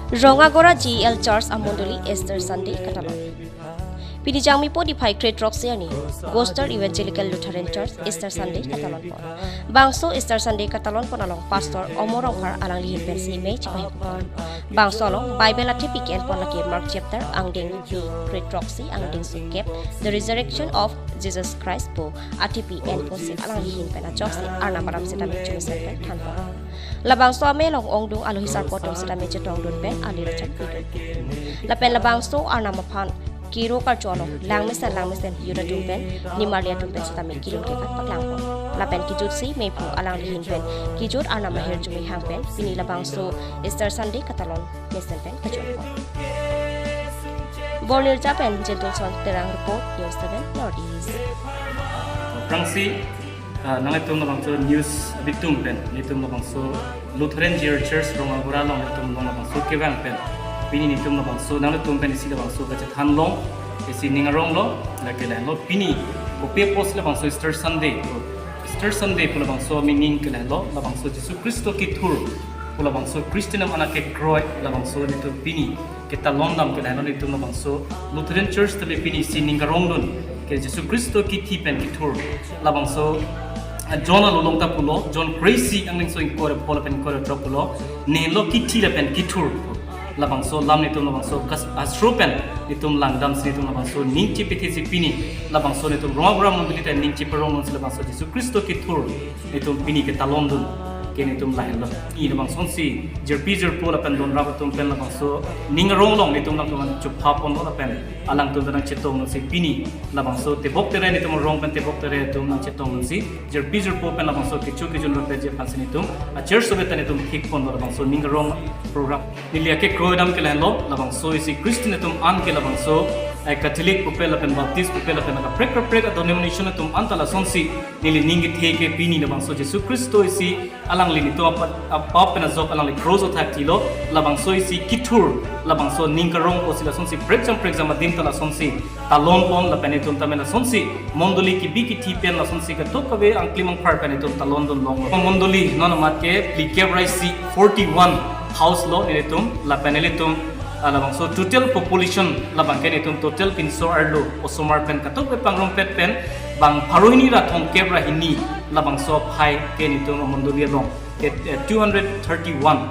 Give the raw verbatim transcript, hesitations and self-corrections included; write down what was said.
Rongagora G E L Church amondoli Easter Sunday katalon. Pini Jangmipo niphai kre-throksi arni Gostar Evangelical Lutheran Church Easter Sunday katalon pon. Bangso Easter Sunday katalon pon along Pastor Omor Rongphar alangli ahin pensi mei chepahek pon. Bangso along Bible athepi ke-en pon lake Mark chapter angdengpi kre-throksi, angdengso kep, The Resurrection of Jesus Christ pu athepi en ponsi alangli ahin pen ajoksi Arnam aram sitame chunisen pen than pon. Labangso amei along ongdung alohi sarpo atum sitame chetongdun pen alir cham pidun. Lapen labangso Arnam aphan kiro karcho along langmesen langmesen youth atum pen nimarli atum pen sitame kelun kekan paklang pon. Lapen kejutsi meiphu alangli ahin pen kejut Arnam ahirjume hang pen pini labangso Easter Sunday katalon mesen pen kejut pon. Bornirja pen Jentulson Terang report, News seven North East. Aphrangsi, ah, nanglitum labangso news abitum pen, nelitum labangso Lutheran G E L Church Rongagora along nelitum along labangso kevang pen. Pini nelitum labangso, nanglitum pen isi labangso kachethan long, isi ning arong long, lake lahenlo. Pini kopi apotsi labangso Easter Sunday, Easter Sunday pu labangso meaning ke lahenlo, labangso Jisu Khristo kethur pu labangso Christian atum an akekroi, labangso nelitum pini ketalon dam ke lahenlo, nelitum labangso Lutheran Church tame pini isi ning karongdun ke Jisu Khristo kethi pen kethur. Labangso, ah, John along ta pulo, John kre-isi angdengso ingkoi ra pho lapen ingkoi ra throk pulo, nelo kethi lapen kethur. Labangso alam nelitum labangso kas-, asro pen nelitum langdamsi nelitum labangso ning chepethesi pini labangso nelitum Rongagora mondoli ta ning cheparong nonsi labangso Jisu Khristo kethur nelitum pini ketalondun ke nelitum lahenlo. Pini labangsonsi jirpi jirpo lapen donrap atum pen labangso ning arong long nelitum alangtum chupha ponlo lapen alangtum ta nangchetong nonsi pini labangso tebok tere nelitum arong pen tebok tere atum nangchetong nonsi jirpi jirpo pen labangso kecho kejun rapji aphansi nelitum a-church soveta nelitum thik ponlo labangso ning arong program. Neli akekroi dam ke lahenlo, labangso isi Christian atum an ke labangso, eh, Catholic pupe lapen Baptist pupe lapen kaprek kaprek a-denomination atum an ta lasonsi neli ning kethe ke pini labangso Jisu Khristo isi alangli nelitum apa, apa pen ajok alangli cross athak thilo, labangso isi kethur, labangso ning karong pusi lasonsi prekjam prekjam adim ta lasonsi talon pon lapen nelitum tame lasonsi mondoli kebi kethi pen lasonsi katok kave angklim angphar pen nelitum talondun long. Mondoli non amat ke phlikep ra isi, forty-one house lo nelitum, lapen nelitum, ah, labangso total population labang ke nelitum total pinso arlo osomar pen katok ve pangrumpet pen bang pharo hini ra thomkep ra hini labangso aphai ke nelitum mondoli along ke, eh, two hundred thirty-one